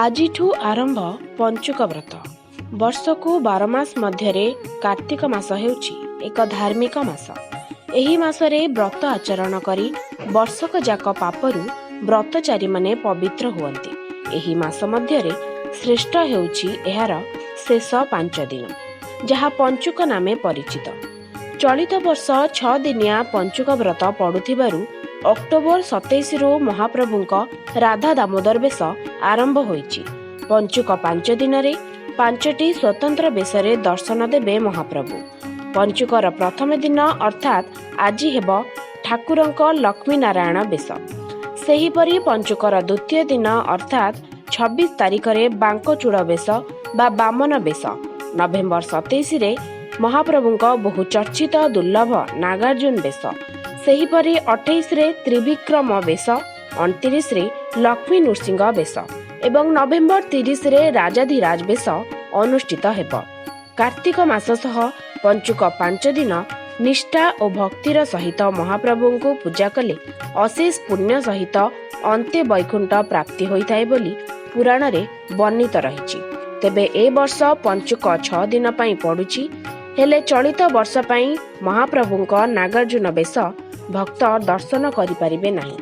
ଆଜିଠୁ ଆରମ୍ଭ ପଞ୍ଚୁକ ବ୍ରତ। ବର୍ଷକୁ 12 ମାସ ମଧ୍ୟରେ କାର୍ତ୍ତିକ ମାସ ହେଉଛି ଏକ ଧାର୍ମିକ ମାସ। ଏହି ମାସରେ ବ୍ରତ ଆଚରଣ କରି ବର୍ଷକ ଯାକ ପାପରୁ ବ୍ରତଚାରୀମାନେ ପବିତ୍ର ହୁଅନ୍ତି। ଏହି ମାସ ମଧ୍ୟରେ ଶ୍ରେଷ୍ଠ ହେଉଛି ଏହାର ଶେଷ 5 ଦିନ, ଯାହା ପଞ୍ଚୁକ ନାମେ ପରିଚିତ। ଚଳିତ ବର୍ଷ 6 ଦିନିଆ ପଞ୍ଚୁକ ବ୍ରତ ପଡୁଥିବାରୁ ଅକ୍ଟୋବର 27ରୁ ମହାପ୍ରଭୁଙ୍କ ରାଧା ଦାମୋଦର ବେଶ ଆରମ୍ଭ ହୋଇଛି। ପଞ୍ଚୁକ 5 ଦିନରେ ପାଞ୍ଚଟି ସ୍ୱତନ୍ତ୍ର ବେଶରେ ଦର୍ଶନ ଦେବେ ମହାପ୍ରଭୁ। ପଞ୍ଚୁକର ପ୍ରଥମ ଦିନ ଅର୍ଥାତ୍ ଆଜି ହେବ ଠାକୁରଙ୍କ ଲକ୍ଷ୍ମୀ ନାରାୟଣ ବେଶ। ସେହିପରି ପଞ୍ଚୁକର ଦ୍ୱିତୀୟ ଦିନ ଅର୍ଥାତ୍ 26 ତାରିଖରେ ବାଙ୍କଚୂଡ଼ ବେଶ ବା ବାମନ ବେଶ। ନଭେମ୍ବର 27ରେ ମହାପ୍ରଭୁଙ୍କ ବହୁ ଚର୍ଚ୍ଚିତ ଦୁର୍ଲଭ ନାଗାର୍ଜୁନ ବେଶ। ସେହିପରି 28ରେ ତ୍ରିବିକ୍ରମ ବେଶ, 29ରେ ଲକ୍ଷ୍ମୀ ନୃସିଂହ ବେଶ ଏବଂ ନଭେମ୍ବର 30ରେ ରାଜାଧିରାଜ ବେଶ ଅନୁଷ୍ଠିତ ହେବ। କାର୍ତ୍ତିକ ମାସ ସହ ପଞ୍ଚୁକ 5 ଦିନ ନିଷ୍ଠା ଓ ଭକ୍ତିର ସହିତ ମହାପ୍ରଭୁଙ୍କୁ ପୂଜା କଲେ ଅଶେଷ ପୁଣ୍ୟ ସହିତ ଅନ୍ତେ ବୈକୁଣ୍ଠ ପ୍ରାପ୍ତି ହୋଇଥାଏ ବୋଲି ପୁରାଣରେ ବର୍ଣ୍ଣିତ ରହିଛି। ତେବେ ଏ ବର୍ଷ ପଞ୍ଚୁକ 6 ଦିନ ପାଇଁ ପଡୁଛି। ହେଲେ ଚଳିତ ବର୍ଷ ପାଇଁ ମହାପ୍ରଭୁଙ୍କ ନାଗାର୍ଜୁନ ବେଶ ଭକ୍ତ ଦର୍ଶନ କରିପାରିବେ ନାହିଁ।